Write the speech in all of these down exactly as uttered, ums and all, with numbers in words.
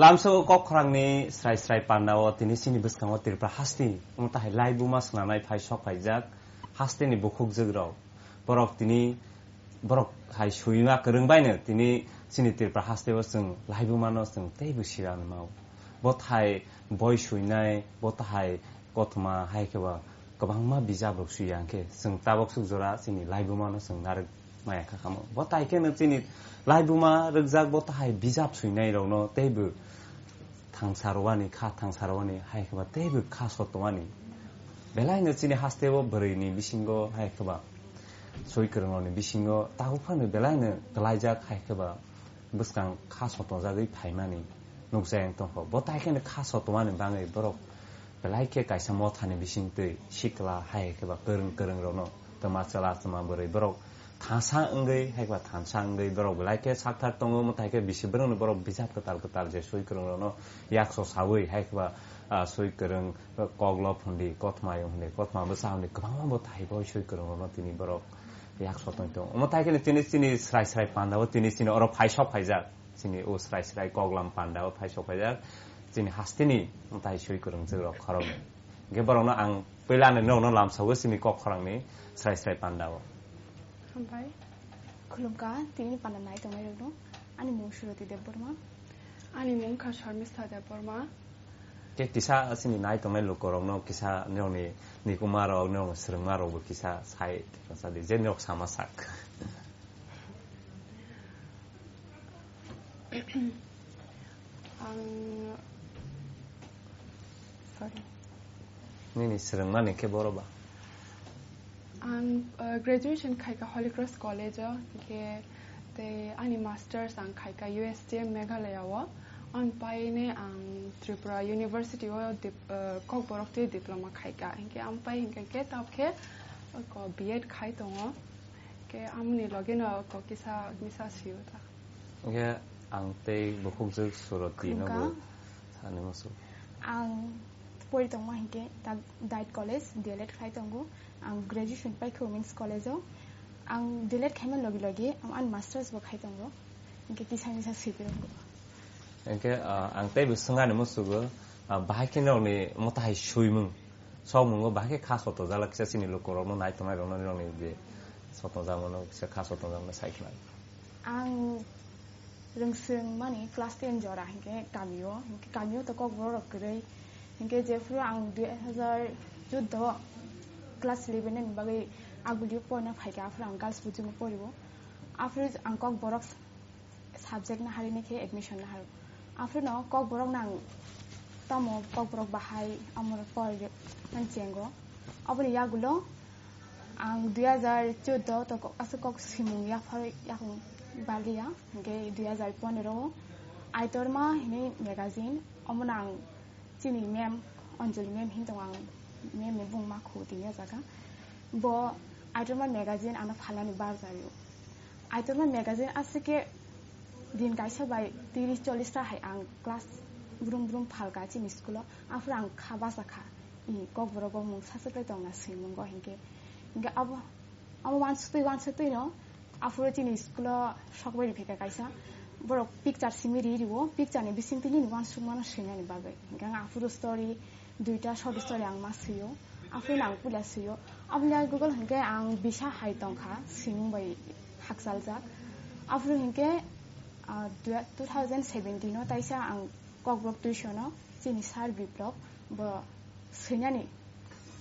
Lamsao kok khorangni srai srai pandao tini chini bwskango Tripura hasti wng tahai laibuma swnamnai phai sok phaijak hasteni bukhukjwk rok. Borok tini borok hai suima kwrwng baino tini chini Tripura hasteo chwng laibumano chwng teibo sirani mao. Bo thai boi suinai, bo tahai kothoma hai khe ba kwbangma bijap rok suiya hwnkhe chwng tabok suk jora chini laibumano chwng narwk maya kha kamo. Bo tai kheno chini laibuma rwkjak bo tahai bijap suinai rokno teibo thangsa rwani, kha thangsa rwani hai khe ba teibo kha sotowani. Belaino chini hasteo bwrwini bisingo hai khe ba soi kwrwng rokni bisingo tabuk phano belaino kwlaijak hai khe ba bwskang kha sotongjagwi phaimani nukjai wng tongkho. Bo tai kheno kha sotomani bagwi borok belai khe kaisa mothani bisingtwi sikla hai khe ba kwrwng kwrwng rokno twma chwla twma bwrwi borok thansa wngwi hai khe ba thansa wngwi borok belai khe sakthar tongo. Mwtai khe bisi borokno borok bijap kwtal kwtal je soi kwrwng rokno yakso sawi hai khe ba, ah, soi kwrwng koklo phundi kothma yung hundi kothma bwsa hundi kwbangma bo thai bo soi kwrwng rokno tini borok yakso tong tong. Omo tai khe tini chini srai srai pandao tini chini oro phai sok phaijak. Chini o srai srai koklam pandao phai sok phaijak. Chini hasteni tai soi kwrwng jwk rok khorok. Ge borokno ang puila ni nokno lamsago chini kok khorangni srai srai pandao. Hambai. Khulumkha, tini panda nai tongnai rokno. Ani mung Suroti Debbarma. Ani mung kha Sharmistha Debbarma. Ke kisa chini nai tongnai lukorokno kisa nirokni nikuma rok, nirokni swrwngma rokbo kisa sai sadi je nirok sama sak. Ang, sorry. Nini swrwngmani khe boro ba? Ang, uh, graduation khaika Holy Cross College o, hingkhe tei ani masters ang khaika U S T M Meghalaya o. Ang paine ang Tripura University o dip-, uh, Kokborok twi diploma khaika. Hingkhe ang pai hingkhe khe tabkhe, uh, ko B Ed khai tongo. Hingkhe amoni loge no ko kisa misa sio ta. Hingkhe ang tei bukhukjwk Suroti no bo Khulumkha. Sani musu. Ang pori tongma hingkhe ta Diet College, D L Ed khai tongo. Ang graduation pai khe Women's College o. Ang D L Ed khaima logi logi ang ani masters bo khai tongo. Hingkhe kisa misa sipirok. Hingkhe, ah, ang tei bo swngani musugo, ah, bahai khe nokni motahai suimung. Sokmungo bahai khe kha soto jala kisa chini lukorokno nai tongnai rokno nokni je soto jamano kisa kha soto jamano sai khna. Ang rwngswng mani class ten jora hinkhe kamio, hinkhe kamio to Kokborok rok kwrwi. Hinkhe jephuru ang dui hazar chuddo class eleven ni bagwi Agulio porna phaikha, aphuru ang girls boarding o porio. Aphuru ang Kokborok subject naharwi khe admission naharw. Aphuru no Kokborok nang tamo Kokborok bahai amo porna chengo. Aboni yagulo ang dui hazar chuddo to ko-, aswk kok simung yaphar yakung balia, hingke dui hazar pondro o Aitorma hinwi magazine, omono ang chini ma'am, Anjali ma'am hin tongo ang, ma'am ni bung ma khu tini o jaga. Bo Aitorma magazine ano phalnani barjario. Aitorma magazine aswk khe din kaisa bai tiris chollis ta hai ang class brum brum phalka chini school o. Aphuru ang kha bachakha. I Kokborok o mung sachaklai tongna swimungo hinkhe. Hinkhe abo, abo uansukwi, uansukwi no, aphuru chini school o sokbai riphaikha kaisa. Borok picture simi ri rio, picture ni bisingtwi nini uansukmano swinani bagwi. Hinkhe ang aphuru story, duita short story ang ma swio. Aphuru no ang puila swio. Aboni Google hinkhe ang bisa hai tongkha, swimung bai hakchaljak. Aphuru hinkhe, ah, dua-, two thousand seventeen o taisa ang Kokborok tuition o chini sir Biplop bo swinani,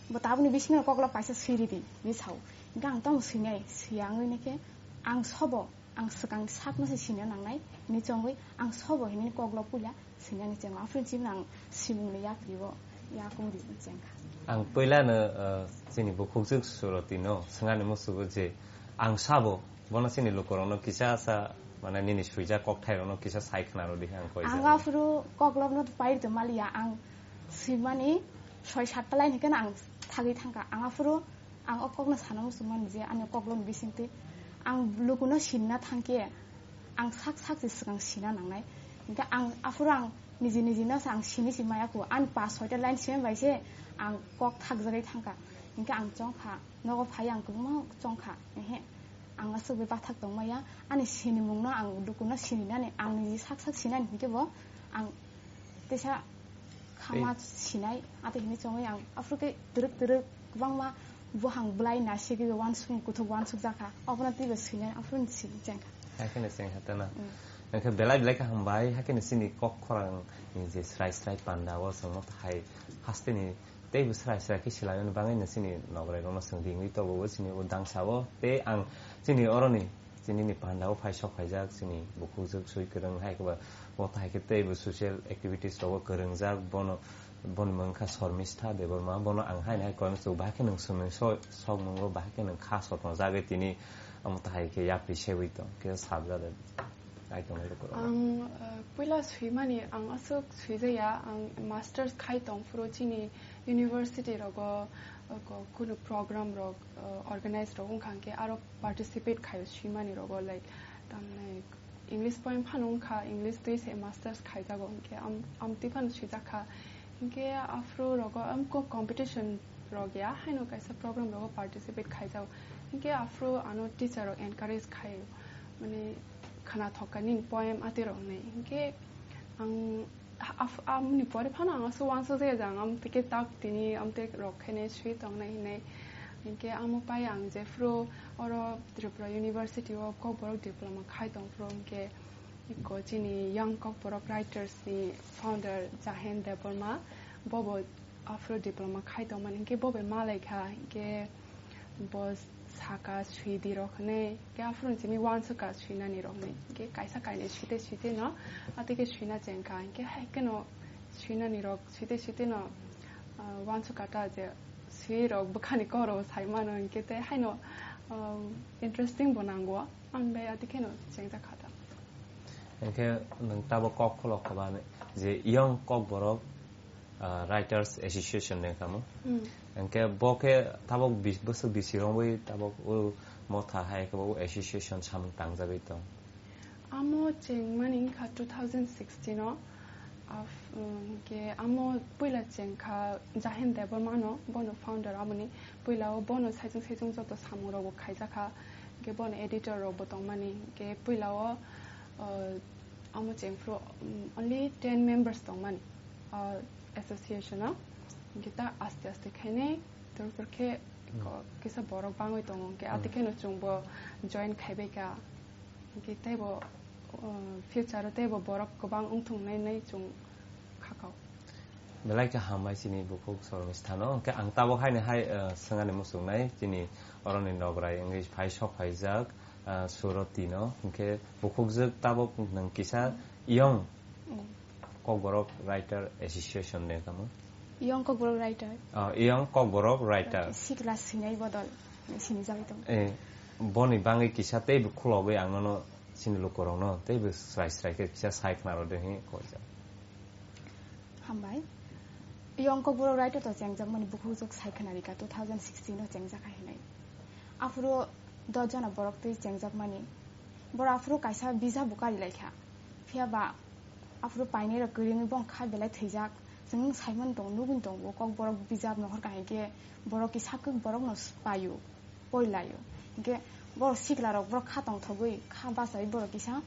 bo tabukni bisingo Kokborok kaisa swiridi, hinwi sao. Hinkhe ang tamo swinai, swiya wngwi khe ang sobo, ang swkang sakno se sina nangnai hinwi chongwi ang sobo hinwi Kokborok puila swinani chengo. Aphuru chini ang swimungni yakri o yakung di chengkha. Ang puilano, uh, chini bukhukjwk Suroti no swngani musugo je ang sabo bono chini lukurokno kisa sa, mane, nini swijak kokthairokno kisa sai khna rwdi ang koi Ang jagao. Aphuru Kokborokno pairwtwi maliya, ang swimani soi satta line hinkhe ang thagwi thangkha. Ang aphuru ang o kokno sana muchungmani je ani Kokborokni bisingtwi ang lukuno sinna thangkhe ang sak sak se swkang sina nangnai. Hinkhe ang aphuru ang niji niji no sa ang sini si maya kho. Ani pas soita line sima bai se ang kok thakjagwi thangkha. Hinkhe ang chongkha. Nogo phai ang kwbangma chongkha, ehe. Ang aswk bai bathak tongmaya, ani sinimungno ang lukuno sininani, ang niji sak sak sinani hinkhe bo ang Teisa khama sinai, ate hini chongwi ang aphuru khe twrwk twrwk kwbangma buhang bwlai nasigwi uansukmung kuthuk uansuk jakha. Obono twibo sinai aphuru sini chengkha. Hakheno chengkha tana. Mm. Hwnkhe belai belai khe hambai, hakheno chini kok khorang ni je srai srai panda o chwngno hai hasteni teibo srai srai khe silaimani bagwi no chini nograi rokno chwng ringwi tobo chini o dangsa o tei ang chini oroni Chini ni panda o phai sok phaijak chini bukhukjwk swi kwrwng hai khe ba bo tai khe tei bo social activities rogo kwrwngjak bono boni mung kha Shormistha Debbarma bono ang hai nai koi masa bahai khe nwng swnwi so sok nungo bahai khe nwng kha sotong jagwi tini omo tai khe yapri sewi tong khe sabjak ai tong rw. Ang, uh, puila swimani ang aswk swijaya ang masters khai tong phuru chini university rogo, uh, ko-, kunu program rok, uh, organize rok wngkha hwnkhe aro participate khaio swimani rogo, like, tamni English poem phano wngkha, English twi se masters khaijago, hwnkhe am, amtwi phano swijakha. Hwnkhe aphuru rogo amko competition rok ya, haino kaisa program rogo participate khaijago. Hwnkhe aphuru ano teacher rok encourage khaio, mane, khana thokka nini poem atwi rok hinwi. Hwnkhe ang Af-, amoni pore phano ang aswk uansuk jaya jang, am tike tak tini, am tek rok khainai swi tongnai hinai. Hinkhe amo pai ang jephru oro Tripura University o Kokborok diploma khai tongphru hinkhe iko chini Young Kokborok Writers ni founder Jahen Debbarma bobo aphru diploma khai tongmani hinkhe bobo malaikha hinkhe Bo saka swi di rok hinwi, khe aphuru chini uansukha swinani rok hinwi. Khe kaisa kainwi swite swite no, atwi khe swina chengkha. Khe hai kheno swinani rok swite swite no, ah, uansukha ta je swi rok bwkhani kok rok sai mano hinkhe tei haino, ah, interesting bo nango. Ang bai atwi kheno chengjak kha ta. Hinkhe nwng tabuk kok khulok kha ba je Young Kokborok, ah, Writers Association ni kamo. Hmm. Hinkhe bo khe tabuk bis-, bwswk bisi romwi tabuk o motha hai khe bo association samung tangjagwi tong. Amo chengmani wngkha two thousand sixteen o. Af-, um, hinkhe amo puila chengkha Jahen Debbarma no, bono founder aboni. Puila o bono saichung saichung joto samung rok bo khaijakha. Hinkhe bono editor rok bo tongmani. Hinkhe puila o, uh, Amo chengphru, um, only ten members tongmani, uh, association o. Hinkhe ta aste aste khainai, tor tor khe ko-, kisa borok bangwi tongo. Hinkhe atwi kheno chwngbo join khaibai kha. Hinkhe teibo, uh, future o teibo borok kwbang wngthung nai nai chwng khakao. Belai khe hambai chini bukhuk Sormistha no. Hinkhe ang tabuk haino hai, uh, swngani muchungnai chini oroni nograi wngwi phai sok phaijak. Ah, Suroti no, hinkhe bukhukjwk tabuk nwng kisa Young Kokborok Writer Association de kamo? Young Kokborok Writer. Ah, Young Kokborok Writer. Sikla sinai bodol sinijagwi tong. Eh, boni bangwi kisa tei khulogwi ang nono chini lukurokno tei bo srai srai khe kisa sai khna rwdi hinwi koijak. Hambai. Young Kokborok Writer to chengjakmani bukhukjwk sai khna rika two thousand sixteen o chengjak hai hinwi. Aphuru dos jona borok twi chengjakmani. Borok aphuru kaisa visa bo kari lai kha. Phiya ba aphuru painai rok kwrwngwi bong kha belai thwijak. Chwng saimani tongo, nugwi tongo, Kokborok bijap nohor kahai khe borok kisa kwk borok no paio, porilaio. Hinkhe borok sikla rok borok kha tongthogwi, kha bachai borok kisa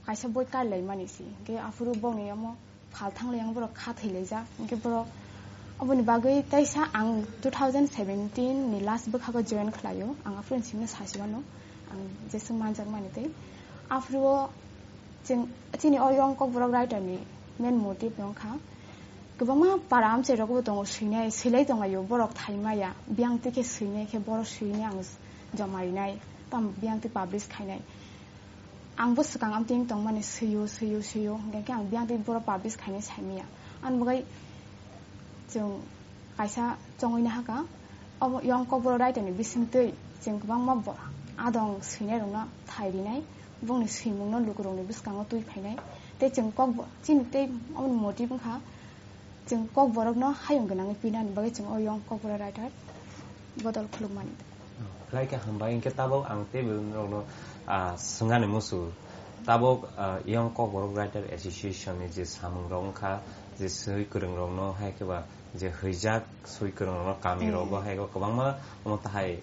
kaisa boi kari lai mani si. Hinkhe aphuru bongni omo phal thanglai ang borok kha thwilaijak. Hinkhe borok oboni bagwi teisa ang two thousand seventeen ni last bwkhago join khlaio. Ang aphuru simi sasi mano. Ang jeswk manjak mani tei. Aphuru o chwng, chini o Young Kokborok Writer ni main motive no wngkha. Kwbangma para amchai rok bo tongo swinai, swilai tonglaio borok thaimaya. Biyang twi khe swinai khe borok swinai ang joma rinai. Tam biyang twi publish khainai. Ang bo swkang amtwing tongmani swiyo, swiyo, swiyo, hwnkhe khe ang biyang twi borok publish khainai saimanya. Ani bagwi chwng kaisa chongwi nahaka, obo Young Kokborok Writer ni bisingtwi chwng kwbangma bo-, adong swinairokno thai rinai, bongni swimungno lukurokni bwskango twi phainai. Tei chwng kokbo-, chini tei oboni motive wngkha, Chwng Kokborokno hayung gwnangwi pinani bagwi chwng o Young Kokborok Writer bodol khulukmani. Belai khe hambai, hinkhe tabuk ang teibo norokno, ah, swngani muchungo. Tabuk, ah, Young Kokborok Writer Association ni je samungrok wngkha, je swi kwrwngrokno hai khe ba je hwijak swi kwrwngrokno kamirogo hai khe kwbangma omo tahai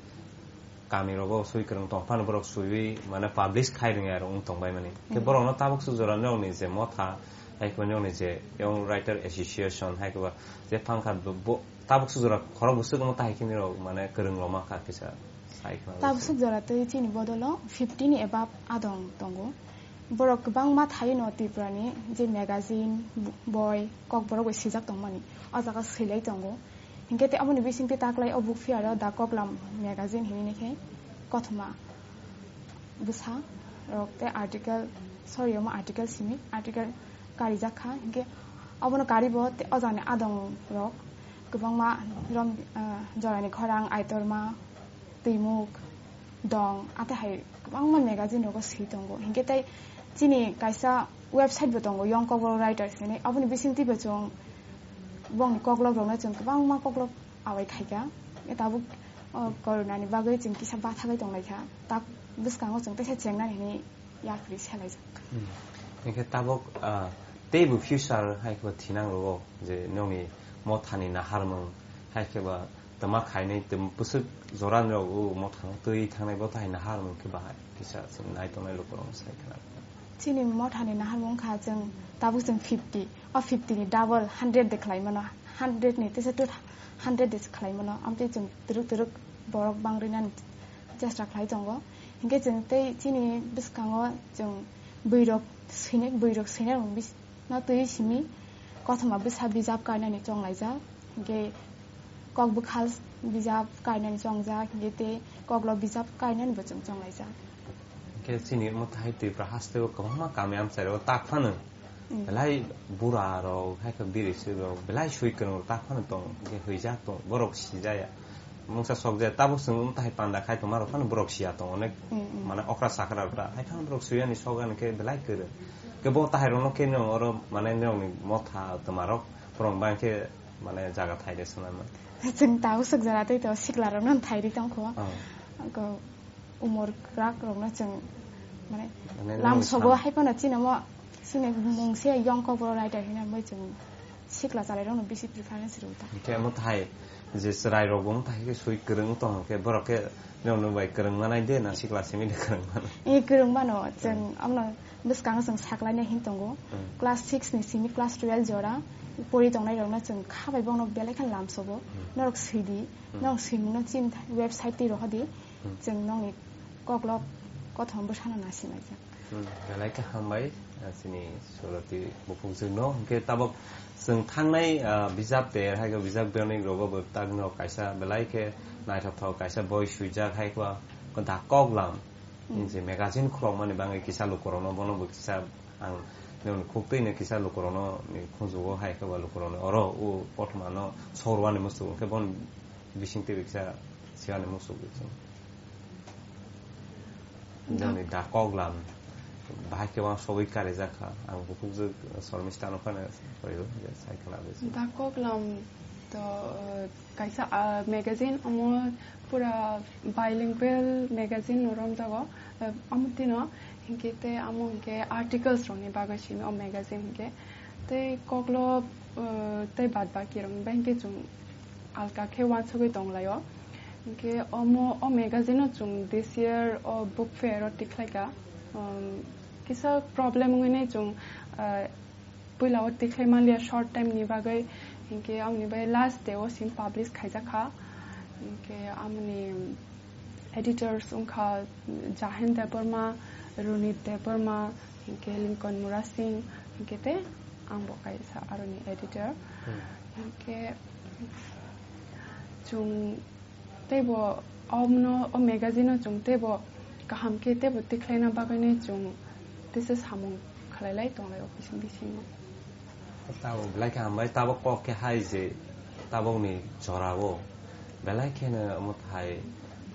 kamirogo swi kwrwng tong phano borok swiwi mane publish khai rwngya rok wng tong bai mani. Khe borokno tabuk se jora norokni je motha Hai khe nokni je Young Writer Association hai khe ba je phang kha bo, bo tabuk sujura khorok bwswk wng tahai khe nirok mane kwrwng loma kha kisa sai khe. Tabuk sujura tei chini bodolo fifty ni above adong tongo. Borok kwbangma thaino Tripura ni je magazine, boi, kokborok bai swijak tongmani o jaga swilai tongo. Hinkhe tei aboni bisingtwi taklai o book fair o The Koklam magazine hinwi khe kothoma bwsa rok tei article, sorry, omo article simi, article karijak kha. Hinkhe obono karibo tei o jagani adong rok kwbangma rom, ah, jorani khorang, aitorma, twimuk, dong, atehai kwbangma magazine rogo swi tongo. Hinkhe tei chini kaisa website bo tongo, Young Kokborok Writers hinwi. Aboni bisingtwi bo chwng bongni koklop rokno chwng kwbangma koklop awai khaikha. E tabuk, o, corona ni bagwi chwng kisa bathagwi tonglaikha. Tak bwskango chwng teisa chengnani hinwi yapri selaijak. Hmm. Hinkhe tabuk, ah, teibo future hai khe ba thinang rogo je nokni mothani naharmung hai khe ba twma khainai twm bwswk jora ni rok o mothano twi thangnai bo tahai naharmung khe bahai kisa chwng nai tongnai lukurok sai khna. Chini mothani naharmung kha chwng tabuk chwng fifty, o fifty ni double hundred de khlai mano, hundred ni tesa two hundred de khlai mano, amtwi chwng twrwk twrwk borok bangrinani chesta khlai tongo. Hinkhe chwng tei chini bwskango chwng bwrwirok swinai, bwrwirok swinai rok bis-, no twi simi kothoma bwsa bijap kainani chonglaijak, hinkhe kok bwkhal bijap kainani chongjak, hinkhe tei koklo bijap kainani bo chwng chonglaijak. Hinkhe chini omo thai Tripura hasteo kwbangma kami amchairo tak phano. Mm. Belai bura rok, hai khe biri swi rok, belai swi kwrwng rok tak phano tong, hinkhe hwijak tong, borok sijaya. Mungsa sok jaya, tabuk chwng omo thai panda khai tongma rok phano borok siya tong, onek Mm, mm. mane okra sakra rok ta. Hai phano borok swiyani sok ani khe belai kwrwng. Khe bo tahai rokno khe nw oro mane nokni motha twma rok borok bang khe mane jaga thai de swnam. Chwng tabuk swk jora tei to sikla rokno thai ri tong kho. Oh. Ko umor kwrak rokno chwng mane Mane lam nung sobo sam- hai phano chini mo chini mung se Young Kokborok Writer hina moi chwng sikla chalai rokno bisi preference rw ta. Hinkhe omo thai je chwrai rok bo omo thai khe swi kwrwng tong khe borok khe nokno bai kwrwng manai de na sikla simi de kwrwng manai. E kwrwng mano chwng Hmm. amno bwskango chwng saklaina hin tongo. Hmm. Class six ni simi class twelve jora pori tongnai rokno chwng kha bai bongno belai khe lam sobo. Hmm. Norok swi di, Hmm. norok swimungno chin website twi rohor di. Hmm. Chwng nokni koklop kothoma bwsano nasi laijak. Hmm, belai khe hambai, ah, chini Surati buphukjwkno. Hinkhe tabuk chwng thangnai, ah, bijap ter, hai khe bijap berni rogo bo takno kaisa belai khe naithothok kaisa boi swijak, hai khe ba The Koklam. Hmm. Hinse magazine khulokmani bagwi kisa lukurokno, bono bo kisa ang nini khuktwi no kisa lukurokno ni khunjugo, hai khe ba lukurokno oro o kothomano sorwani muchungo, hinkhe bono bisingtwi kisa siwani muchungo. Jani Da Koklam, bahai khe uansugwi karijak kha. Ang bukhukjwk Shormista no phano sawi o, je sai khna besi. Da Koklam to, eh, kaisa, ah, magazine, omo pura bilingual magazine no romjago. Eh, omo tino hinkhe te amo hinkhe articles rokni bagwi simi o magazine hinkhe. Tei koklo, eh, tei bad baki rokni bai hinkhe chwng alka khe uansugwi tonglaio. Hinkhe omo, o magazine-o chwng this year o book fair-o tikhlaikha. Um, kisa problem wngwi nai chwng, ah, puila-o tikhlai manliya short time-ni bagwi. Hinkhe amoni bai last day-o simi publish khaijakha. Hinkhe amoni editors wngkha Jahen Debbarma, Runit Debbarma, hinkhe Lincoln Murasing, hinkhe tei ang bo kaisa aroni editor. Hmm. Hinkhe chwng teibo omno, o magazine-o chwng teibo kaham khe teibo tikhlaina bagwino chwng teisa samung khlailai tonglai o bising bisingo. Tabuk belai khe hambai, tabuk kok khe hai je tabukni jorao belai kheno omo thai,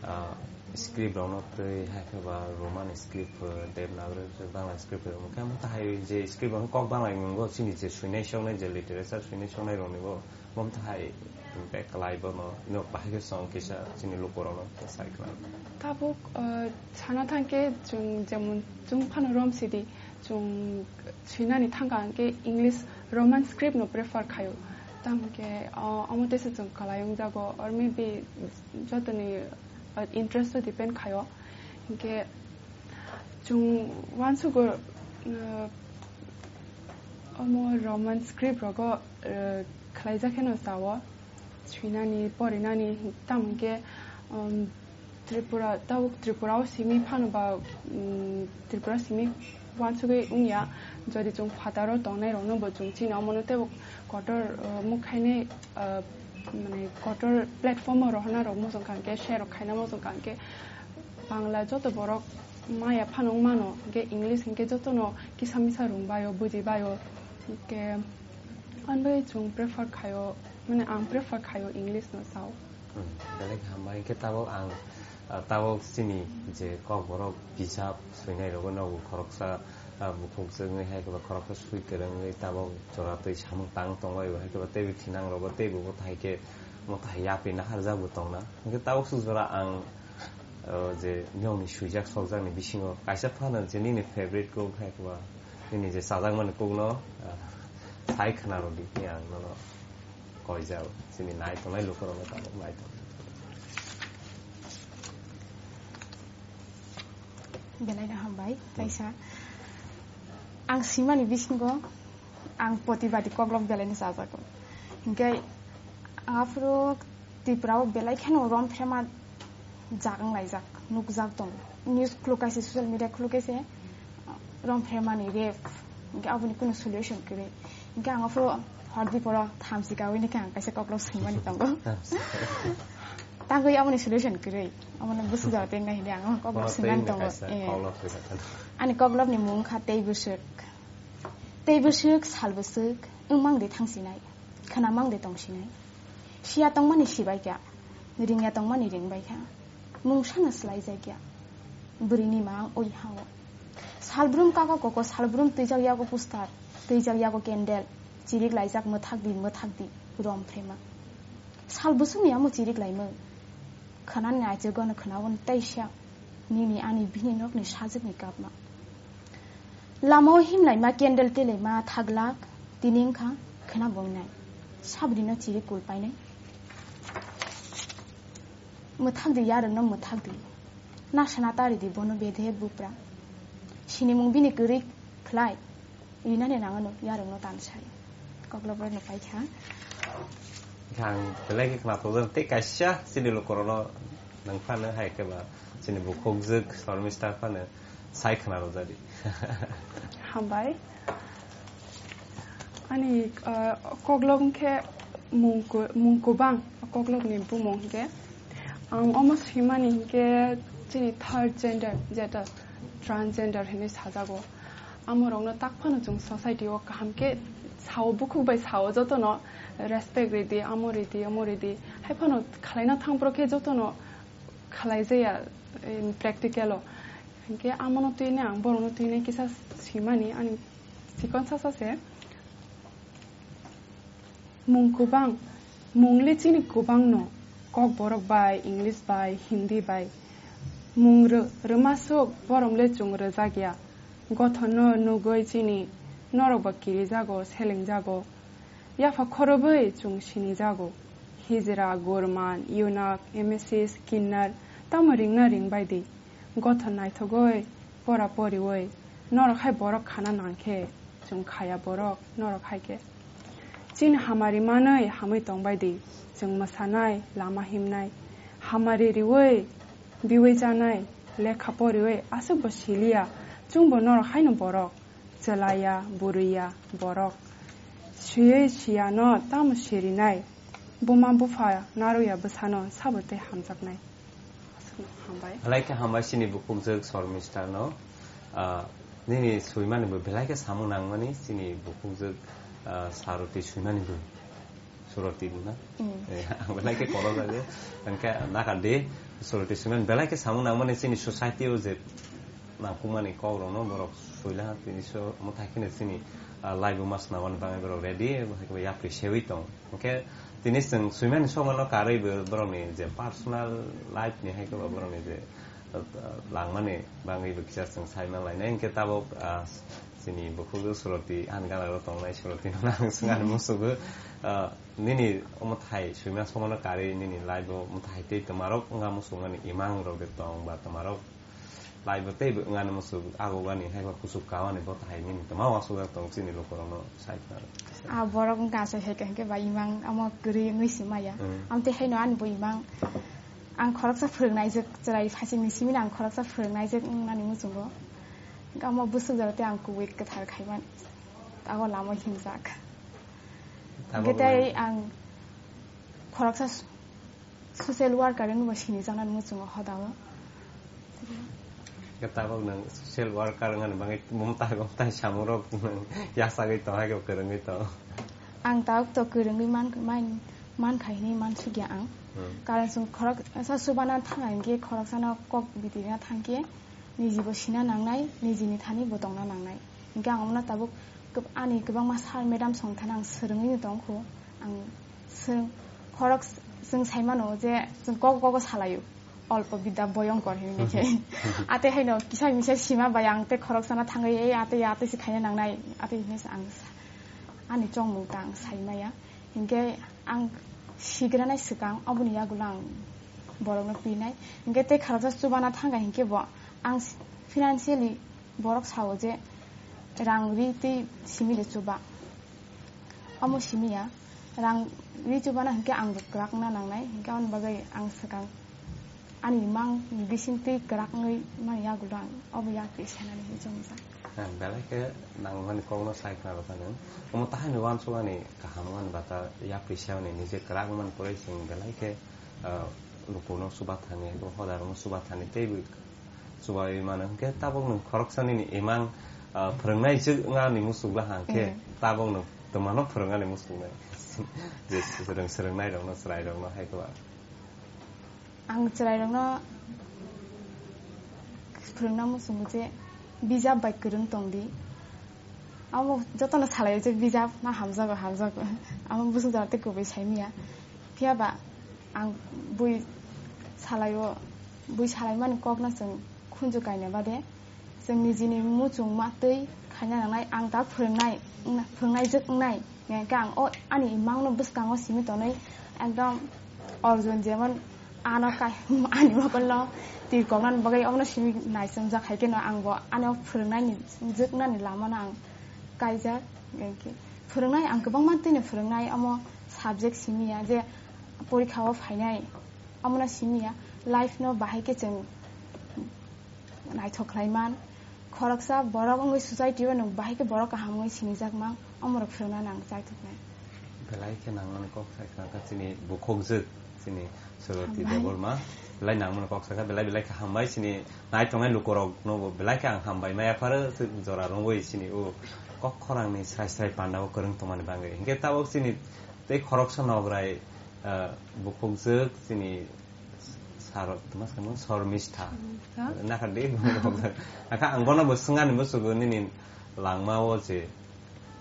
ah, script rokno twi hai khe ba Roman script, eh, Devanagari, Bangla script, omo khe omo thai je script rokno kok Bangla ni mwngo chini je swinai soknai je literature swinai soknai rokni bo omo thai impact kwlai bono nok bahai khe song kisa chini lukurokno sai khna. Tabuk, eh, sana thang khe chwng jemon chwng phano rom sidi, chwng swinani thangkha hwnkhe English Roman script no prefer khaio. Tamo khe, o, omo teisa chwng kwlai wngjago, or maybe jotoni, o, interest o depend khaio. Hinkhe chwng uansugo, o, Omo Roman script rogo, eh, khlaijak kheno sao, swinani, porinani, tamo hwnkhe, um, Tripura, tabuk Tripura o simi phano ba, um, Tripura simi uansugwi wngya, jodi chwng phataro tongnai rokno bo chwng chini omono teibo kotor, eh, mukhainai, eh, mane kotor platform o rohorna rok mosong kha hwnkhe, share rok khaina mosong kha hwnkhe, Bangla joto borok maya phano wng mano, hwnkhe English hwnkhe jotono kisa misa rwng baio, buji baio, hwnkhe ani bagwi chwng prefer khaio, mane ang prefer khaio English no sao. Hmm, belai khe hambai. Hwnkhe tabuk ang, ah, tabuk chini je Kokborok bijap swinai rogo nogo khoroksa, ah, bukhuk jwngwi hai khe ba khoroksa swi kwrwngwi tabuk jora twi samung tang tonglaio, hai khe ba teibo khinang rogo teibo bo hai khe mwtai yapri naharjak bo tongna. Hwnkhe tabuk swk jora ang, ah, je nokni swijak sokjakni bisingo kaisa phano je nini favorite kok hai khe ba nini je chajakmani kokno, ah, sai khna rwdi khe ang nono koijak, chini nai tongnai lukurokno tabuk nai tong. Belai no hambai, hmm, kaisa. Ang simani bisingo ang Protibadi koklop belai no chajago. Hingke ang aphuru Tripura o belai kheno rom phrema jak wng laijak, nukjak tongo. News khuluk kaisa, social media khuluk kaisa, rom phremani rape, hingke aboni kunu solution kwrwi. Hingke ang aphuru hor biporo thamchi kawi nokhe ang kaisa koklop swimani tongo. Tangwi amoni solution kwrwi. Amoni bwswk jaga tei nai hwnwi ang koklop swimani tongo. Eh. Ani koklopni mung wngkha tei bwswk. Tei bwswk, sal bwswk, wngmang de thangsinai, khwnamang de tongsinai. Siya tongmani sibaikha, ringya tongmani ringbaikha. Mungsano swlaijakya. Bwrwini mang oi hao. Salbrum kaka koko, salbrum twijak yago poster, twijak yago candle, chirik laijak mwthak di, mwthak di, rom phrema. Sal bwswkni amo chirik laimung. Khwnani aichirgono khwnawon teisa. Nini ani bini nokni sajwkni kapma. Lamao himlaima candle telaima thaglak, tini wngkha khwna bongnai. Sabri no chiri kul painai. Mwthak di yarwng no mwthak di. Nasana tari di bono bedhe bupra. Sinimung bini kwrwi khlai. Rinani nangano yarwng no tansai. Koklop rok no paikha. Ang belai khe khna tongdar tei kaisa chini lukurokno nang phano hai khe ba chini bukhukjwk Shormista phano sai khna rwjadi. Hambai. Ani, ah, koklop wngkhe mung ku-, mung kubang, koklopni bumung hwnkhe. Ang omo swimani hwnkhe chini third gender, jeta transgender hinwi sajago. Amorokno tak phano chwng society o kaham khe sao, bukhuk bai sao, jotono respect ridi, amo ridi, omo ridi. Hai phano khwlaina thangphro khe jotono khwlaijaya, em, practical o. Hinkhe amono twini ang borokno twini kisa swimani ani chikon sasa se. Mung kubang, mungli chini kubang no, Kokborok bai, English bai, Hindi bai. Mung rw-, rwmasuk boromle chwng rwjak ya. Gothono nugwi chini norok ba kirijago, selengjago. Yapha khorobwi chwng sinijago. Hijra, Gurman, Yunak, Emesis, Kinnar, tamo ringna ringbai di. Gothon naithogwi, pora poriwi, norok hai borok khana nangkhe, chwng khaya borok, norok hai khe. Chini hamari manwi hamwi tongbai di, chwng mwsanai, lama himnai, hamari riwi, biwi chanai, lekha poriwi, aswkbo siliya, chwngbo norok haino borok, chwlaya, bwrwiya, borok. Swiwi siyano tamo sirinai, buma bupha narwkya bwsano sabo tei hamjaknai. Hambai. Belai khe hambai chini bukhukjwk Shormista no. Ah, nini swimani bo belai khe samung nangmani chini bukhukjwk, ah, Saroti swimani bo. Suroti bo na? Mm. Eh, ang belai khe koro jago. Ang khe nakar di Suroti swimani belai khe samung nangmani chini society o je nangkukmani kok rokno borok swila tini so mo thai kheno chini, ah, live o mas nangmani bagwi borok ready, bo hai khe yapri sewi tong. Hwnkhe tini chwng swimani sokmano karwi bo borokni je personal life ni hai khe bo borokni je, uh, langmani bagwi bo kisa chwng sai man lainai. Hwnkhe tabuk, uh, chini bukhuk Suroti ani gana ro tongnai Suroti no ang swngani musugo, uh, nini omo thai swima sokmano karwi nini life o omo thai tei twmarok wngma musukmani imang rok de tong ba twmarok Lai bo tei bo wngani muchuk, ago wngani hai ba kuchuk kawani bo tahai nini tongma uansuk jak tong chini lukurokno sai khna. A borok wngkha aswk hai khe ba imang amo kwrwi wngwi si maya. Hmm. Amtwi haino ani bo imang ang khoroksa phwrwngnaijak chwrai phasingni simi ang khoroksa phwrwngnaijak wngnani muchungo. Amo bwswk jora tei ang kubui kwthar khaiman abo lama himjak. Tabok Hwnkhe tei nang- ang khoroksa s-, social worker wngwi bo sinijaknani muchungo hodao. Khe tabok nwng social worker wngmani bagwi bumtai bumtai samungrok nwng yachagwi tong hai khe kwrwngwi tong. Ang tabuk to kwrwngwi man, man, mankha hinwi mansukya ang. Hmm. Karon chwng khoroksa chubana thangkha hinkhe khoroksano kok bitirna thangkhe nijibo sina nangnai, nijini thani bo tongna nangnai. Hinkhe ang omono tabuk kwb-, ani kwbangma sir, madam songthano ang swrwngwi tongkhu. Ang swrwng-, khorok s-, chwng saimano je chwng kok kogo salaio, "Olpo bidya bhoyonkor" hinwi khe. Atwi haino kisa misa sima bai ang tei khoroksano thangwi, "Ei, atwi, atwi se khaina nangnai," atwi hinwi se ang sa-, ani chongmung ta ang saimaya. Hinkhe ang sigranai swkang oboni yagulo ang borokno pinai. Hinkhe tei khoroksa chubana thangkha hinkhe bo ang s-, financially borok sao je rang ri tei simi de chuba. Omo simi ya, rang ri chubana hinkhe ang bo kwrak wngna nangnai, hinkhe aboni bagwi ang swkang ani mang ni bising tei kwrak wngwi mani yagulo ang obo yapri sanani hinwi chongjak. Ang belai khe nangmani kokno sai khna rwkha nwng. Omo tahaini uansukmani kaham wngmani bata yapri sanani nije kwrak wngmani pore chwng belai khe, ah, lukurokno chuba thani, hodarokno chuba thani tei bo chubai mano. Hinkhe tabuk nwng khoroksa nini imang, ah, phwrwngnai jwk wngani muchuk la hangkhe Mm. tabuk nwng twmano phwrwngnani muchuknai. Je swrwng-, swrwngnairokno, chwrairokno hai khe ba. Ang chwrairokno phwrwngna muchungo je bijap bai kwrwng tongdi. Amo jotono salaio je bijap ma hamjago, hamjago. Amo bwswk jora tei kubui saimanya. Phiya ba ang bui salaio, bui salaimani kokno chwng khunju kaina bade chwng nijini muchung ma twi khaina nangnai, ang ta phwrwngnai, wngna-, phwrwngnai jwk wngnai. Hingke ang o ani imangno bwskango simi tonwi ekdom Arjun jemon ano kai, ani mokolno twi koknani bagwi omono simi naichomjak hai kheno ang bo ano phwrwngnaini jwknani lamano ang kaijak. Hingke phwrwngnai ang kwbangma twino phwrwngnai omo subject simi ya je porikha o phainai omono simi ya life no bahai khe chwng naithok khlai man. Khoroksa borok wngwi society o nwng bahai khe borok kaham wngwi sinijak mang, omorok phwrwngna nang chaithoknai. Belai khe nangmani kok sai khna kha chini bukhukjwk, chini Soroti Hambai. Debbarma. Belai nangmani kok sai kha, belai belai khe hambai chini naitongnai lukurokno bo belai khe ang hambai maya pharo, jora rwngwi chini o kok khorangni srai srai panda o kwrwng tongmani bagwi. Hinkhe tabuk chini tei khoroksa nograi, ah, bukhukjwk chini Sar, tma samo Sormistha. Sormistha. Nakha de, akha ang bono bo swngani musugo nini langma o je,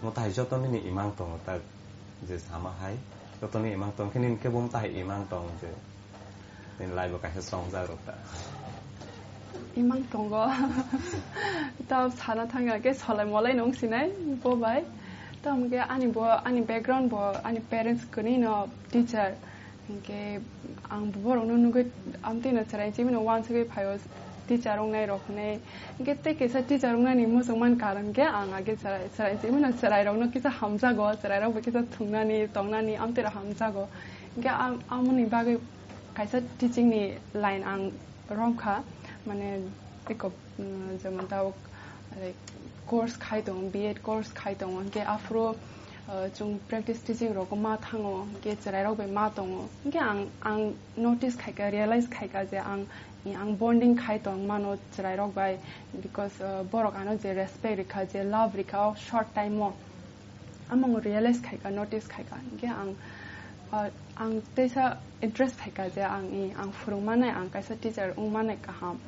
mo tai joto nini imang tongo ta je sama hai, joto ni imang tong khe nini khe bo mo tai imang tong je, nini lai bo kaisa songjak rok ta. Imang tongo. Ta sana thangya khe solai molai nung sinai bo bai. Ta hwnkhe ani bo, ani background bo, ani parents kwnwi no teacher. Hinkhe ang borokno nugwi amtwino chwrai chimino uansugwi phaio teacher wngnai rok hwnwi. Hinkhe tei kaisa teacher wngnani muchungmani karon khe ang age chwrai, chwrai chimino chwrairokno kisa hamjago, chwrairokbo kisa thungnani, tongnani amtwirok hamjago. Hinkhe am-, amoni bagwi kaisa teaching ni line ang romkha, mane eko, mm, jemon tabuk, like, course khai tongo, B Ed course khai tongo, hinkhe aphuru, uh, chwng practice teaching rok ma thango, hinkhe chwrai rok bai ma tongo, hinkhe ang, ang notice khaikha, realize khaikha je ang, ang bonding khai tong mano chwrai rok bai, because, uh, borok ano je respect rikha, je love rikha o short time o. Amung realize khaikha, notice khaikha. Hinkhe ang, ah, ang teisa interest khaikha je ang i, ang phwrwng manai, ang kaisa teacher wng manai kaham.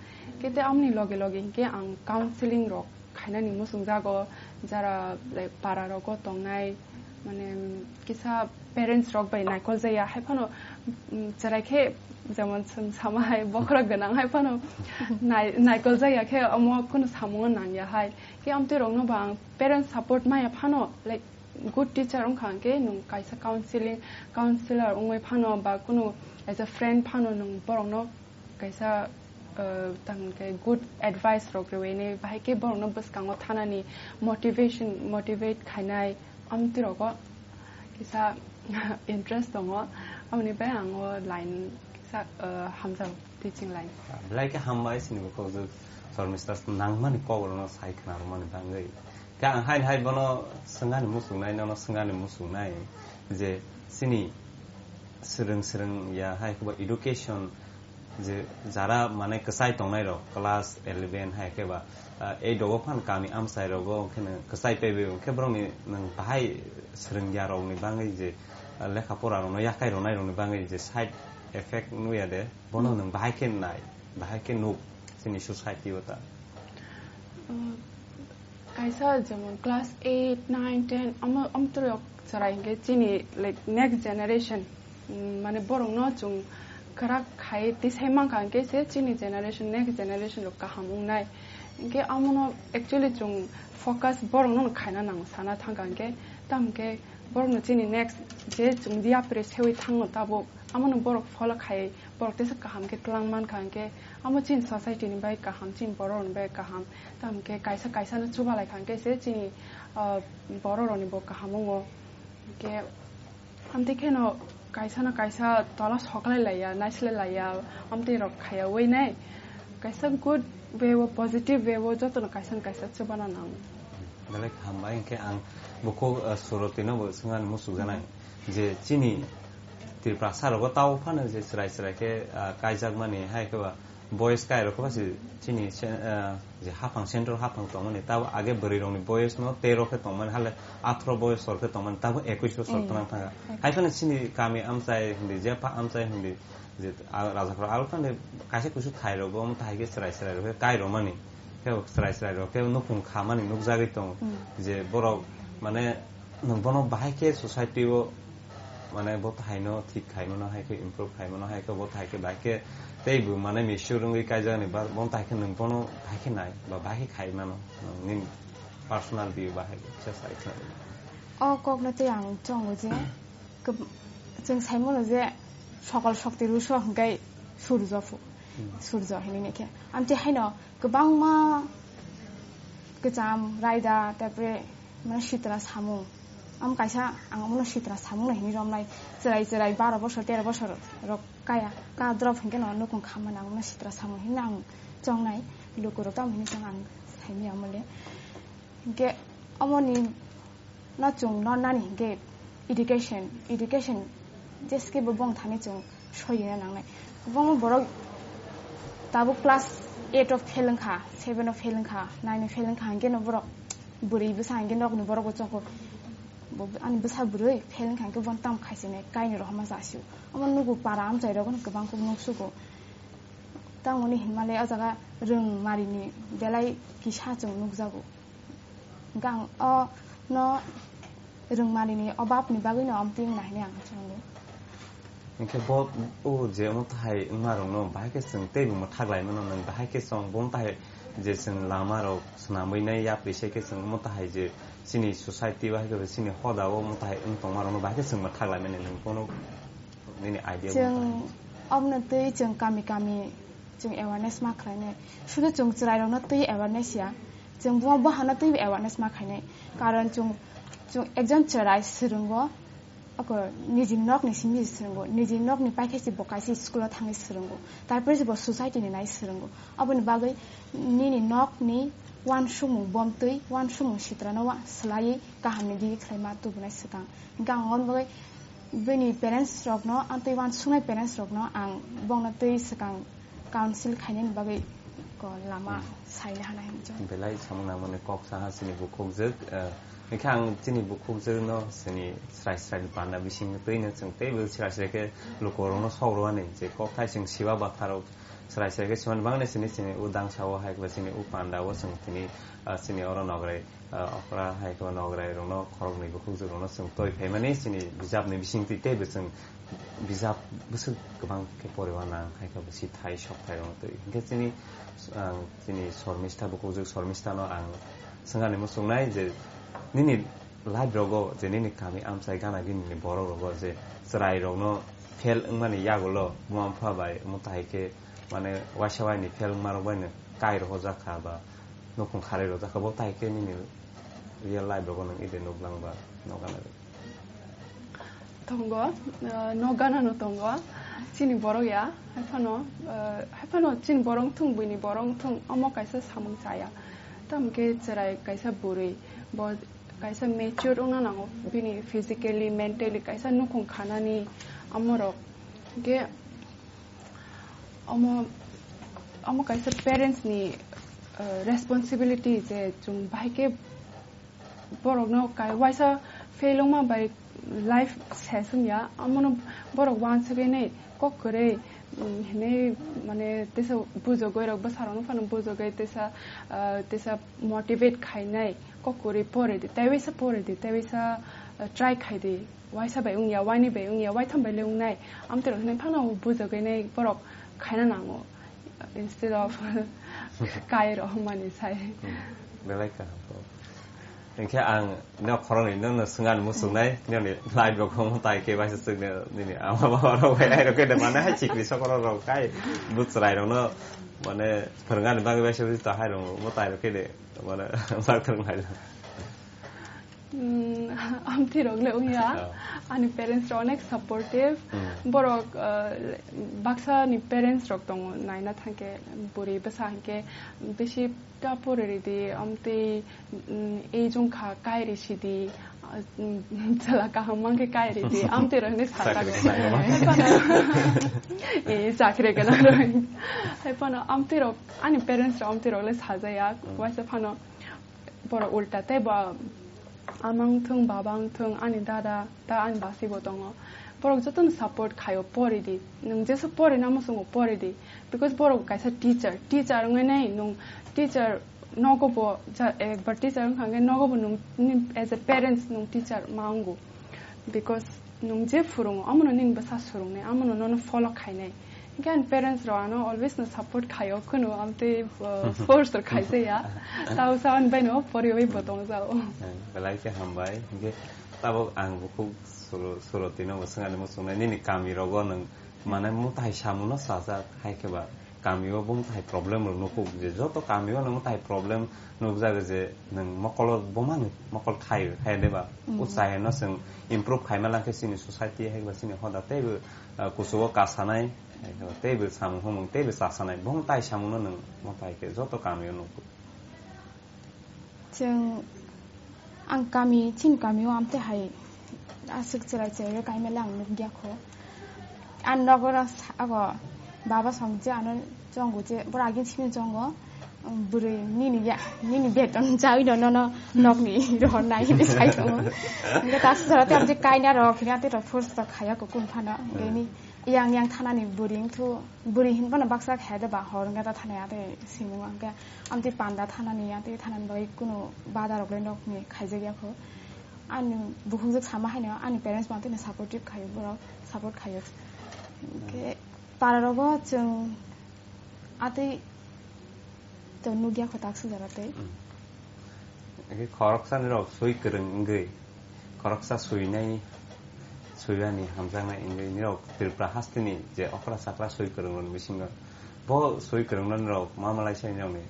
Khe tei amoni loge loge hinkhe ang counseling rok khainani muchung jago, jara, like, para rogo tongnai, mane, kisa parents rok bai naikol jaya, hai phano, mm, chwrai khe jemon chwng sama hai bokhorok gwnang hai phano nai-, naikol jaya khe omo kunu samungo nangya hai. Khe amtwi rokno ba ang parents support maya phano, like, good teacher wngkha hwnkhe nwng kaisa counseling, counselor wngwi phano ba kunu as a friend phano nwng borokno kaisa, uh, tang khe good advice rok rwini, bahai khe borokno bwskango thanani motivation, motivate khainai, amtwi rogo kisa interest tongo, amoni bai ang o line kisa, uh, hamjao, teaching line. Belai khe hambai chini bukhuk jwk Shormista nangmani kok rokno sai khna rwmani bagwi. Khe ang haino hai bono swngani muchungnai, nono swngani muchungnai je chini swrwng swrwng ya hai khe bo education je jara mane kwchai tongnai rok class eleven hai khe ba, ah, eight rogo phan kami amchai rogo khe kwchai paibai khe borokni nwng bahai swrwngya rokni bagwi je, ah, lekha pora rokno yakhai rwnai rokni bagwi je side effect nuya de bono nwng bahai khe nai, bahai khe nuk chini society o ta. Uh, kaisa jemon class eight, nine, ten, omo, omtwrwk chwrai hinkhe chini, like, next generation, mm, mane borokno chwng kwrak khai tisai mankha hinkhe se chini generation, next generation rok kaham wngnai. Hinkhe omono actually chwng focus borokno khaina nango sana thangkha hinkhe, tamo khe borokno chini next je chwng yapri sewi thangno tabuk, omono borok follow khai borok tesa kaham khe twlang mankha hinkhe, amo chini society ni bai kaham, chini borok ni bai kaham. Tamo khe kaisa kaisa no chubalai kha hinkhe se chini, ah, borok rok ni bo kaham wngo. Hinkhe amtwi kheno kaisa no kaisa tola soklai laiya, naislai laiya, amtwi rok khaya wi nai. Kaisa good way o, positive way o joto no kaisa no kaisa chubana nango. Belai hambai hinkhe ang bukhuk, ah, Suroti no bo swngani muchuk janai je chini Tiprasa rogo tao phano je chwrai chwrai khe, ah, kaijakmani hai khe ba boys kai rok khe ba se chini se, ah, je haphang central haphang tongmani tao age bwrwi rokni boys no tero khe tongmani hale athro boys sor khe tongmani tabo ekush bosor Mm. Tong thanga. Hai phano chini kami amchai hindi je pa amchai hindi je, ah, Rajakhor aro phano kaisa kusu thai rogo omo thai khe chwrai chwrai rok khe kai romani. Khe chwrai chwrai rok khe nukhung khamani nukjagwi tongo. Mm. Je borok mane nwng bono bahai khe society o mane bo thai no thik khai mano hai khe improve khai mano hai khe bo thai khe bahai khe tei bo mane missure wngwi kaijak ni ba bo thai khe nwng bono bahai khe nai ba bahai khe khai mano nwng nini personal view bahai khe sa sai khe. O kok no tei ang chongo je keb-, chwng sai mano je sokol shokti ruso hwnkhe surjo phu-, Hmm. Surjo hinwi khe. Amtwi haino kwbangma kwcham, raida, tarpore mane sitra samung. Am kaisa ang omono sitra samung no hinwi romnai. Chwrai chwrai baro bosor, tero bosor rok kaya, ka drop hinkhe no nukung khamani ang omono sitra samung hinwi ang chongnai. Lukurok tamo hinwi chong ang saimanya omole. Hinkhe omoni no chwng no nani hinkhe education, education jeske bo bong thani chwng soyina nangnai. Kwbangma borok tabuk class eight o fail wngkha, seven o fail wngkha, nine o fail wngkha, hinkhe no borok bwrwi bwsa hinkhe nokni borok bo chongo. Bo ani bwsa bwrwi fail wngkha hinkhe bono tamo khaisinai kainwi rohorma jasio. Omo nugo para amchai rogo no kwbang khe nuksugo. Tamoni hinmale o jaga rwng marini belai kisa chwng nukjago. Hwnkhe ang o no rwngmanini obabni bagwino amtwi wngna hwnwi ang sango. Hinkhe bo o je omo thai wngmarokno bahai khe chwng teibo mwthak lai mano, nwng bahai khe chwng bo omo thai je chwng lamarok swnamwi nai yapri se khe chwng omo thai je chini society bahai khe chini hoda o omo thai wng tongmarokno bahai khe chwng mwthak lai mani nwng bono nini idea bo Chwng thai. Obwno twi chwng kami kami chwng awareness ma khlainai. Sudu chwng chwrairokno twi awareness ya. Chwng buma buhano twi awareness ma khainai. Karon chwng, chwng ekjon chwrai swrwngo, ako niji nokni simi swrwngo, niji nokni paikhe se bo kaisa school-o thangwi swrwngo. Tarpore se bo society-ni nai swrwngo. Aboni bagwi nini nokni uansukmung bomtwi, uansukmung sitrano wa-, swlaiwi kahamni digi khlaima tubunai swkang. Hwnkhe ang aboni bagwi bini parents rokno, ang twi uansuknai parents rokno ang bongno twi swkang council khainani bagwi ko lama Hmm. saina hana hinwi chong. Belai samung nangmani kok saha chini bukhukjwk, eh, hwnkhe ang chini bukhukjwkno chini srai srai ni panda bising twino chwng teibo srai srai khe lukurokno sok rwani je kok thai chwng siba batharo srai srai khe swmani bangni chini chini u dangsa o hai khe chini u panda o chwng tini, ah, chini oro nograi ah, okra hai khe nograi rokno khoroknwi bukhukjwk rokno chwng toi phaimani chini bijapni bisingtwi teibo chwng bijap bwswk kwbang khe poriwi nang hai khe bo sithai sokthai rokno twi. Hinkhe chini, ang chini Shormista bukhukjwk Shormistano ang swngani muchungnai je nini life rogo je nini kami amchai gana gini ni borok rogo je chwrai rokno fail wngmani yagulo buma bupha bai omo tai khe mane waisa waini fel wngmarok baino kai rohorjak kha ba nukhung kharwi rojak kha, bo tai khe nini real life rogo nwng ide nuklang ba nokha nai? Tongo, eh, no gana no tongo. Chini borok ya, hai phano, eh, hai phano chini borok thung, buini borok thung, omo kaisa samung chaya. Tamo khe chwrai kaisa bwrwi, bo kaisa mature wngna nango, bini physically, mentally kaisa nukhung khanani amorok. Hwnkhe omo, omo kaisa parents ni, eh, responsibility je chwng bahai khe borokno kai waisa fail wngma bai life ses wngya, amono borok uansugwi nai kok kwrwi, mm, hinwi mane tesa bujogwi rok bwsarokno phano bujogwi tesa, ah, tesa motivate khainai kok kwrwi pore di, tei waisa pore di, tei waisa, ah, try khai di, waisa bai wngya, waini bai wngya, waitham bai le wngnai, amtwi rok hinwi phano bujogwi nai borok khaina nango. Instead of kai rok mani sai. Hmm. Belai kaham kok. Hinkhe ang no khoroknwi no, no swngani muchungnai, nini life rok khe omo tai khe baisa chwkni nini ama baba rok bai ai rok khe de mane hai chikri sokoro rok kai bwchwrai rok no mane phwrwngani bagwi baisa bwsa hai rok omo tai rok khe de mane bak thwrwng hai. Mm, amtwi rok le wngya. Oh. Ani parents rok onek supportive. Mm. Borok, uh, baksa ni parents rok tongo naina thangkhe bwrwi bwsa hinkhe bisi ta pore ridi, amtwi, mm, ei jong kha kai ri sidi, uh, mm, chwla kaham mankhe kai ridi, amtwi rok hinwi sa Chakri tago. Hai phano, eh, chakri gwnang rok. Hai phano amtwi rok, ani parents rok amtwi rok le sajaya, Mm. waisa phano borok ulta tei bo amang thung, baba wng thung, ani dada, ta ani basi bo tongo. Borok jotono support khaio, pori di. Nwng jesa pori namo chwngo pori di. Because borok kaisa teacher, teacher wngwi nai nwng teacher nogo bo ja-, ekbar teacher wngkha hwnkhe nogo bo nwng ni as a parents nwng teacher ma wngo. Because nwng je phwrwngo, amono nini bwsa swrwngnai, amono nono follow khainai. Hinkhe ani parents rok ano always no support khaio, kheno amtwi, uh, force rok khaijaya. Tao sa ani bai no poriwi bo tongjao. Eh, belai khe hambai. Hinkhe tabuk ang bukhuk suro-, surotino bo swngani muchungnai nini kami rogo nwng mane mutai samuno sajak hai khe ba. Kamio bo mutai problem rok nukuk je joto kamio no mutai problem nukjak je nwng mokolo bo mani mokol thai khai de ba. Mm. Uchai no chwng improve khaima langkhe chini society hai ba chini hoda teibo, ah, kuchugo kasanai, hai ba teibo samung humung teibo chasanai. Bo mutai samung no nwng mutai khe joto kamio nukuk. Chwng, ang kami, chini kamio amtwi hai aswk chwrai chwrai kaimale ang nukya kho. Ang nogo sa-, abo baba song je ano chongo je, bora agin simi chongo, um, bwrwi nini ya, nini beton chawi no, no, no, nokni rohornai hinwi sai tongo. Hingke ta sara te amtwi kaina rok, hingke amtwi rok force rok khaya kho kun phano. Hingke Hmm. ni yang, yang thanani bwrwi wngthu, bwrwi hinphano baksa khaya de ba hor hingke ta thanai ate simung hingke amtwi panda thanani, amtwi thanani bagwi kunu bada rok le nokni khaijak ya kho. Ani bukhukjak sama haino ani parents bo amtwino supportive khaio, borok support khaio. Hingke para rogo chwng atwi to nukya kho tak sujara tei. Hmm. Eke khoroksa nirok sui kwrwng wngwi, khoroksa suinai, suinani hamjaknai wngwi nirok Tripura hasteni je okra chakra sui kwrwng rokni bisingo bo sui kwrwng no nirok ma malai sai nirokni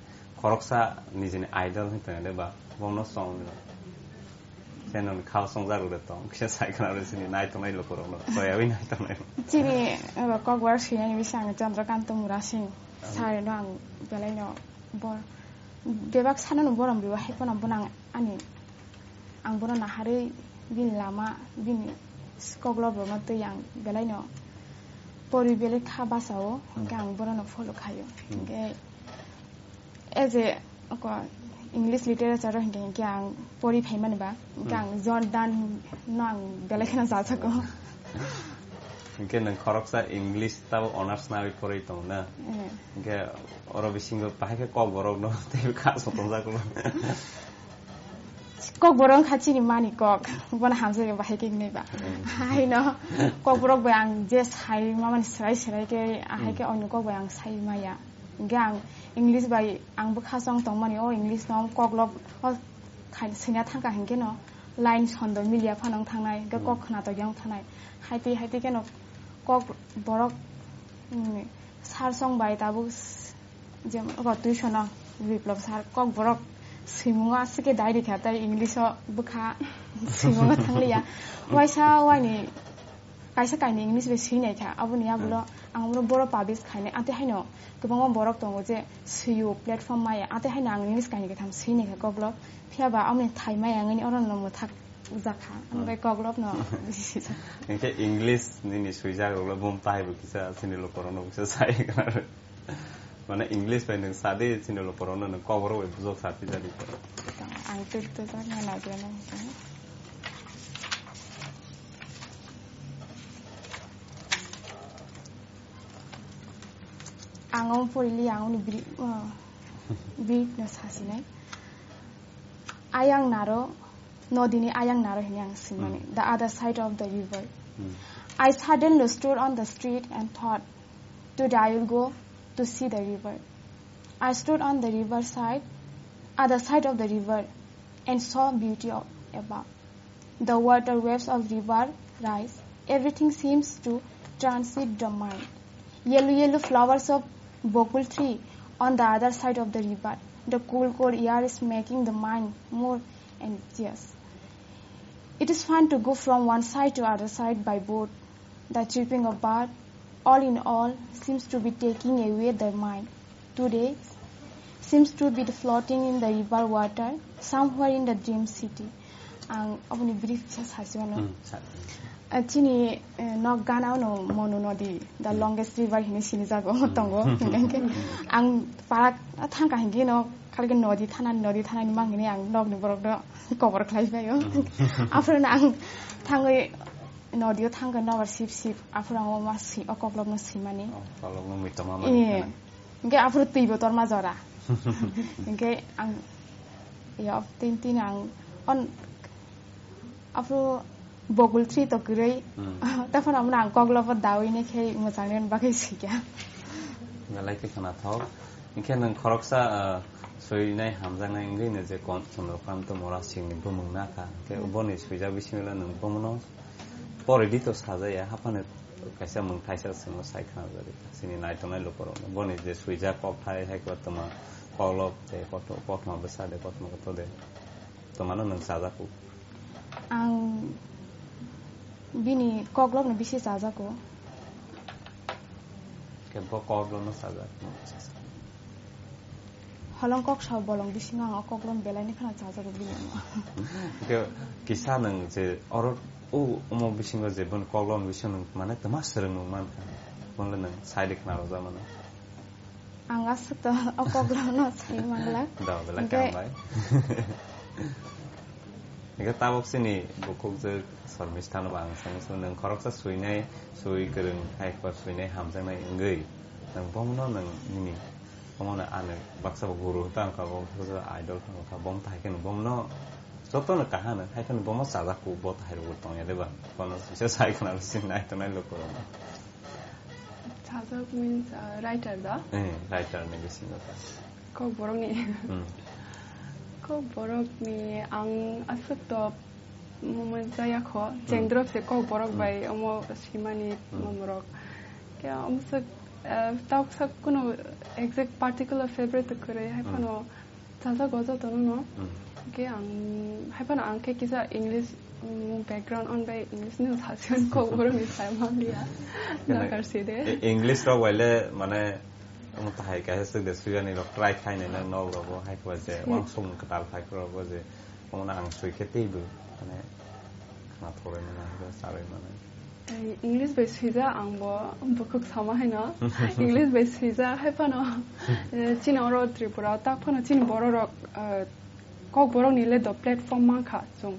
khoroksa nijini idol hinwi tongya de ba bono song nirok. Khe nwng khao songjak rwde tong, khe sai khna rw sini nai tongnai lukurokno, toyaui nai tongnai. Chini, uh, kokbar swinani bising ang Chandrakanta Murasing. Sir no ang belai no bor-, bebak sana no borom riwa hai phano bono ang ani, ang bono naharwi bini lama, bini koklop rokno twi ang belai no pori belai kha basa o, hingke ang bono no follow khaio. Hmm. Hingke as a, oko, English literature o hingke, hingke ang pori phaimani ba, hingke ang John Donne no ang belai kheno jajago. Hingke nwng khoroksa English tabo honours nawi poroi tongo na? Eh. Hingke oro bisingo bahai khe kokborok no tei kha sotongjak no. Kokborok wngkha chini mani kok, bono hamjakya bahai khe wngnai ba. Hmm. Haino kokborok bai ang je sai mamani serai serai khe, ahai khe onyo kok bai ang sai maya. Hingke ang English bai ang bwkha chong tongmani, o English no koklop o khai-, sina thangkha hinkhe no line sondo milia phano wng thangnai, hinkhe kok khnatok yang thangnai. Haitwi, haitwi kheno kok borok, mm, Sir song bai tabuk s-, je ro tuition o Biplop sir Kokborok swimungo aswk khe dai rikha, tai English o bwkha swimungo thangliya. Waisa waini kaisa kainwi English bai swi naikha, aboni yagulo ang bono boro publish khainai. Atwi haino kwbangma borok tongo je swio platform maya, atwi haino ang English kainwi kaitham swi naikha Kokborok. Phiya ba amoni thai maya wngwi oro no mwthak jakha. Ang bai Kokborok no bisi swijak. Hinkhe English nini swijak rokle bum tahai bo kisa chini lukurokno kisa sai. Mane English bai nwng sadi chini lukurokno nwng Kokborok bai bujok sa pijadi. Ang tei to jak na nadia na. Ang omo porili ang oni bri-, uh, brief no sasinai. Ayang naro, nodini ayang naro hini ang sinmani. Hmm. The other side of the river. Hmm. I suddenly stood on the street and thought, "Today I will go to see the river." I stood on the riverside, other side of the river, and saw beauty of above. The water waves of river rise. Everything seems to transit the mind. Yellow, yellow flowers of bokul tree on the other side of the river. The cool, cold air is making the mind more anxious. It is fun to go from one side to other side by boat. The chirping of bird, all in all, seems to be taking away their mind. Today seems to be floating in the river water, somewhere in the dream city. Ang aboni brief sa sasi mano. Hmm, sa- Ah, chini, eh, nok gana ono Monu nodi, the longest river hini sini jago tongo. Hingke ang parak thangka hingke no khalke nodi thana, nodi thana ni mang hini ang nok ni borok do cover khlai bayo. After na ang thangoi nodi o thangka nobar sip sip. After ang o ma si o koklop no simani. Oh, kolok no mitoma mani Iya. Kana. Hingke after twi bo torma jora. Hingke ang ya tin tin ang on Aphuru bogol three to kwrwi. Hmm. Tei phano omono ang koklobo dawi nai khe mwchang nai bagwi sikya. Belai khe khwnathok. Hinkhe nwng khoroksa, ah, swinai hamjaknai wngwi no je kon Chandrakanta Mora Singni bumung nakha. Hinkhe Hmm. boni swijak bisingo nwng bomono pore di to sajaya, haphano kaisa mwng thaisa swngno sai khna jagwi. Chini naitongnai lukurokno. Boni je swijak kokthai hai koktwma koklop tei koktwma bwsa de koktwma kotor de. Twmano nwng chajago? Ang bini koklopno bisi chajago. Khe bo koklopno chajak? Holong kok sao bolong bisingo ang o koklop belai ni kheno chajago bini. Khe kisa nwng je oro o omo bisingo je boni koklopni bisingo nwng mane twma swrwng nwng mankha. Bonle nwng side khna rwjak mano. Ang aswk to o koklopno sai manglak. Da, belai Hingke kaham bai. Hingke tabok chini bukhukjwk Shormistha no bo ang sangwi swngo, nwng khoroksa swinai, swi kwrwng, hai khe swinai hamjaknai wngwi, nwng bomono nwng nini, bomono ano baksa bo guru ta wngkha, bo baksa idol ta wngkha, bomo ta hai kheno bomono jotono kaham, hai kheno bomo chajak kuk, bo ta hai rwgwi tongya de ba, bono kisa sai khna rw sing nai tongnai lukurokno. Sajak means, uh, writer da? Eh, writer ni bisingo ta. Kokborok ni. Hmm. Kokborok ni ang aswk to mumai jaya kho. Hmm. Chengdrop se Kokborok Hmm. bai omo simani Hmm. momorok. Khe omo swk, uh, tabuk sak kuno exact particular favorite to kwrwi hai Hmm. phano Chajago jotono no. Hmm. Hingke ang, hai phano ang khe kisa English, mm, background on bai English ni sasion kok borok ni sai manliya. Kena Nakar si de. E-, English rok bai le mane omo tahai kaisa swk de suyani rok try khai nai nang nok rogo hai khe je Hmm. wansuk kwtal phai rok bo je omo no ang sui khe teibo mane khna thok rwi mano, cha rwi mano. Ei, English bai swijak ang bo bukhuk sama haino. English bai swijak hai phano, eh, chini oro Tripura o tak phano chini borok rok, eh, Kokborok ni le do platform mankha chwng.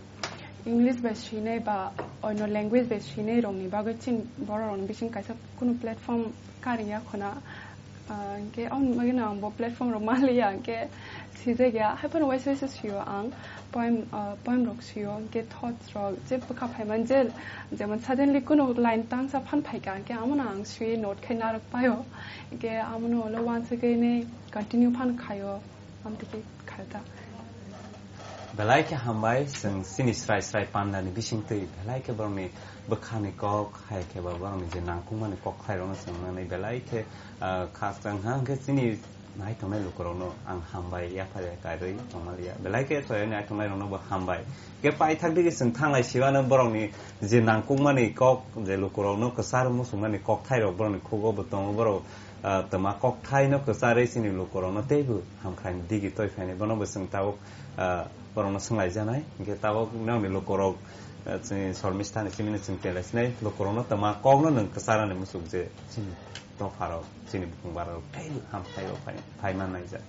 English bai swinai ba oino language bai swinai rok ni bagwi chini borok rok ni bising kaisa kunu platform kariya khuna. Ah, hingke aboni bagwino ang bo platform rok manliya, hingke sijak ya. Hai phano waisa waisa sio ang poem, ah, poem rok sio, hingke thoughts rok je bwkha phaimani je, jemon suddenly kunu line tangsa phan phaikha, hingke amono ang sui note khai narwk paio, hingke amono ulo wansugwi nai continue phan khaio, amtwi khe khaio ta. Belai khe hambai, chwng chini srai srai pandani bisingtwi belai khe borokni bwkhani kok, hai khe ba borokni je nangkukmani kok khlairokno chwng nangni belai khe, ah, khakchang ha, hwnkhe chini nai tongnai lukurokno ang hambai yapha ya karwi tongmaliya. Belai khe soyani nai tongnairokno bo hambai. Khe paithak digi chwng thanglai sibano borokni je nangkukmani kok, je lukurokno kwchar muchungmani kokthairok borokni khugo bo tongo, borok, ah, twma kokthaino kwcharwi chini lukurokno teibo hamkhlaini digi toi phainai. Bono bo chwng tabuk, ah, borokno swnglaijak nai. Hwnkhe tabuk nokni lukurok, ah, chini Shormistha ni chimino chwng telaisinai, lukurokno twma kokno nwng kwcharani muchuk je chini dopharok, chini bukung bararok teibo hamkhlaio phai, phai mannaijak.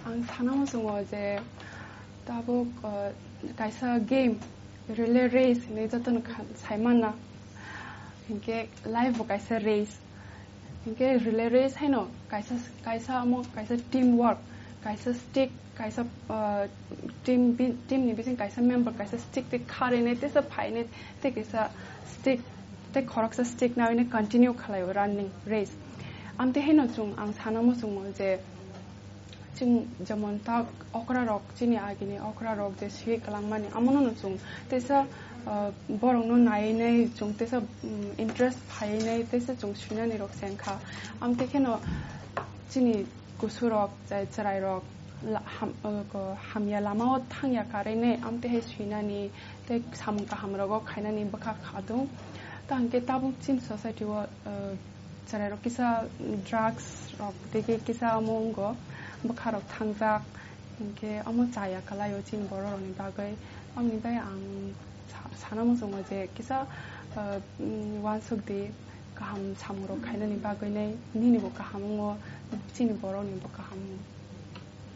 Ang sana muchungo je tabuk, ah, kaisa game, relay race hinwi jotono kha-, sai manna. Hinkhe life bo kaisa race. Hinkhe relay race haino kaisa, kaisa omo kaisa team work, kaisa stick, kaisa, ah, team bi-, team ni bising kaisa member kaisa stick tei kharinai teisa phainai tei kaisa stick tei khoroksa stick nawinai continue khlaio running race. Amtwi haino chwng ang sana muchungo je chwng jemon ta okra rok, chini agini okra rok je swi kwlangmani, amono no chwng teisa, ah, borokno naiwi nai chwng teisa, mm, interest phaiwi nai teisa chwng swinani rok se wngkha. Amtwi kheno chini kusurok, chai chwrairok la-, ham-, ah, ko hamya lamao thangya karwi nai amtwi hai swinani tei samung kaham rogo khainani bwkha kha tongo. Ta hwnkhe tabuk chini society o, ah, chwrairok kisa drugs rok tei khe kisa omo wngo, bwkha rok thangjak, hinkhe omo chaya kwlaio chini borok rokni bagwi. Aboni bagwi ang sa-, sana muchungo je kisa, ah, mm, uansuk di, kaham samung rok khainani bagwi nai nini bo kaham wngo, chini borok ni bo kaham wngo.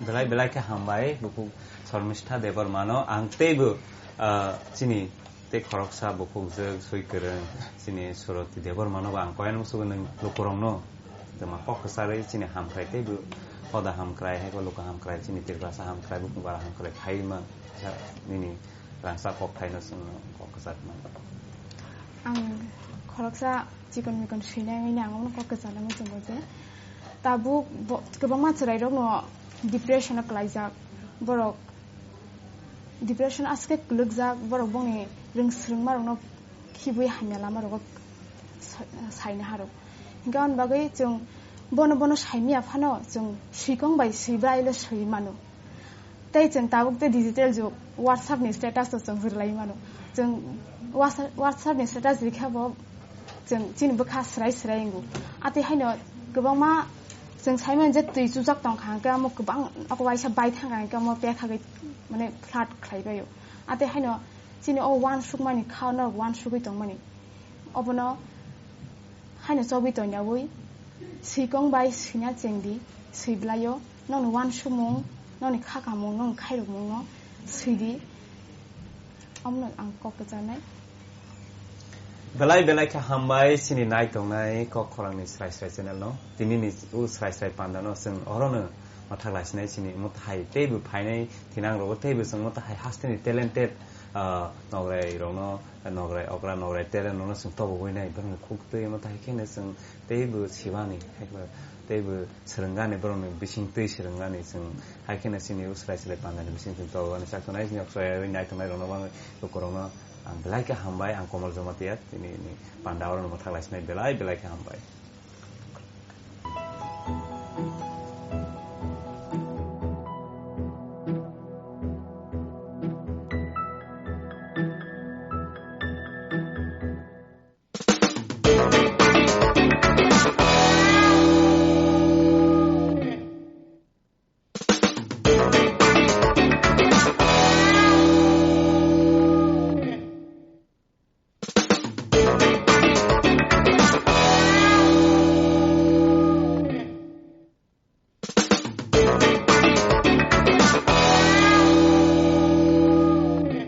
Belai belai khe hambai, bukhuk Shormistha Debbarmano ang teibo, ah, chini tei khoroksa bukhukjwk swi kwrwng, chini Suroti Debbarmano bo ang koyan musugo nwng lukurokno twma kok kwcharwi chini hamkrai teibo hoda hamkrai, hai khe luku hamkrai, chini Tiprasa hamkrai, bukhuk bara hamkrai khai ma sa nini rangchak kok thaino chwngno kok kwchar man. Ang khoroksa chikon mikon swinai wngwi ang omono kok kwcharnai muchungo je tabuk bo-, kwbangma chwrairokno depression-o kwlaijak, borok depression aske kwlwkjak, borok bongni rwng swrwngmarokno khibui hamya lamarogo sa-, sainaharok. Hinkhe aboni bagwi chwng bono bono saimanya phano chwng swikong bai swi bailo swi mano. Tei chwng tabuk tei digital jug, WhatsApp ni status o chwng rwlai mano. Chwng WhatsApp, WhatsApp ni status rikha bo chwng chini bwkha swrai swrai wngo. Atwi haino kwbangma chwng sai mano je twi chujak tong kha, hwnkhe omo kwbang oko waisa bai thang kha, hwnkhe omo pekha gwi mane flood khlai baio. Atwi haino chini o uansukmani kha norok uansugwi tongmani. Obono haino chobwi tongyawi swikong bai swina chengdi, swiblaio nokni uansukmung, nokni khakamung, nokni khairokmungno swidi. Omono ang kok kwcharnai. Belai belai khe hambai chini nai tongnai kok khorangni srai srai channel no. Tinini o srai srai panda no chwng orono mathak laisinai chini omo thai teibo phainai thinang rogo teibo chwng omo thai hasteni talented, ah, nograi rokno, nograi okra, nograi talent rokno chwng tobogwi nai, borokni khuk twi omo thai kheno chwng teibo sibani, hai khe teibo swrwngani, borokni bising twi swrwngani chwng, hai kheno chini o srai srai pandani bising twi tobogani chak tongnai, chini ok soyarwi nai tongnai rokno bangwi lukurokno ang belai khe hambai, ang Komol Jamatia, tini ni panda orono mwthak laisinai belai belai khe hambai.